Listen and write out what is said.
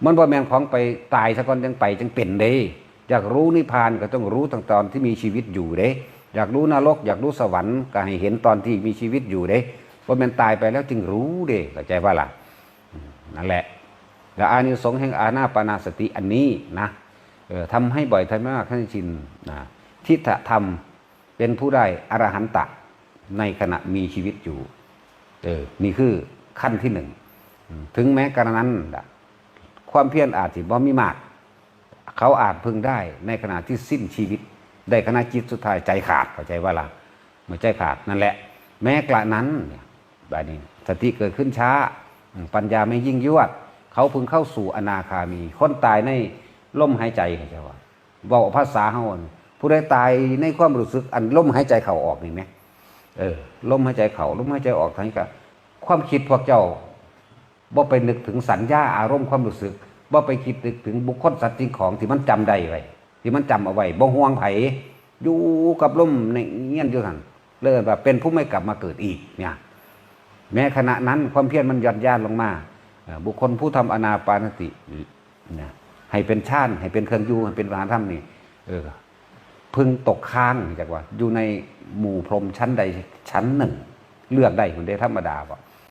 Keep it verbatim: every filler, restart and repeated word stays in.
มันบ่แม่นของไปตายซะก่อนจังไปจังเป็นเด้ อยากรู้นิพพานก็ต้องรู้ตั้งตอนที่มีชีวิตอยู่เด้ อยากรู้นรก อยากรู้สวรรค์ก็ให้เห็นตอนที่มีชีวิตอยู่เด้ บ่แม่นตายไปแล้วจึงรู้เด้ เข้าใจบ่ล่ะ อืม นั่นแหละ และอานิสงส์แห่งอานาปานสติอันนี้นะ เออ ทำให้บ่อย ทำให้มาก ให้ชินนะ ทิฏฐธรรม เป็นผู้ได้อรหันตะในขณะมีชีวิตอยู่ เออ นี่คือขั้นที่หนึ่ง อืม ถึงแม้กระนั้นล่ะ ความเพียรอาจสิบ่มีมาก เขาอาจพึงได้ในขณะที่สิ้นชีวิต ได้ขณะจิตสุดท้ายใจขาด เข้าใจบ่ล่ะ เมื่อใจขาดนั่นแหละ แม้กระนั้นเนี่ย บัดนี้สติเกิดขึ้นช้า อืม ปัญญาไม่ยิ่งยวด เขาพึงเข้าสู่อนาคามี คนตายในลมหายใจ เข้าใจบ่ เว้าภาษาเฮาอะ ผู้ใดตายในความรู้สึกอันลมหายใจเข้าออกนี่แหม เออ ลมหายใจเข้า ลมหายใจออก ทั้งนี้ก็ ความคิดพวกเจ้า บ่ไปนึกถึงสัญญาอารมณ์ความรู้สึก บ่ไปคิดนึกถึงบุคคลสัตว์สิ่งของที่มันจำได้ไว้ ที่มันจำเอาไว้ บ่ห่วงไผ อยู่กับลมในเงี้ยนอยู่หั่น เลยว่าเป็นผู้ไม่กลับมาเกิดอีกเนี่ย แม้ขณะนั้นความเพียรมันหย่อนยานลงมา เอ่อ บุคคลผู้ทำอานาปานสตินะ ให้เป็นฌาน ให้เป็นเครื่องอยู่ ให้เป็นมหาธรรมนี่ เออ พึงตกค้าง จักว่า อยู่ในหมู่พรหมชั้นใดชั้นหนึ่ง เลือกได้ มันได้ธรรมดาบ่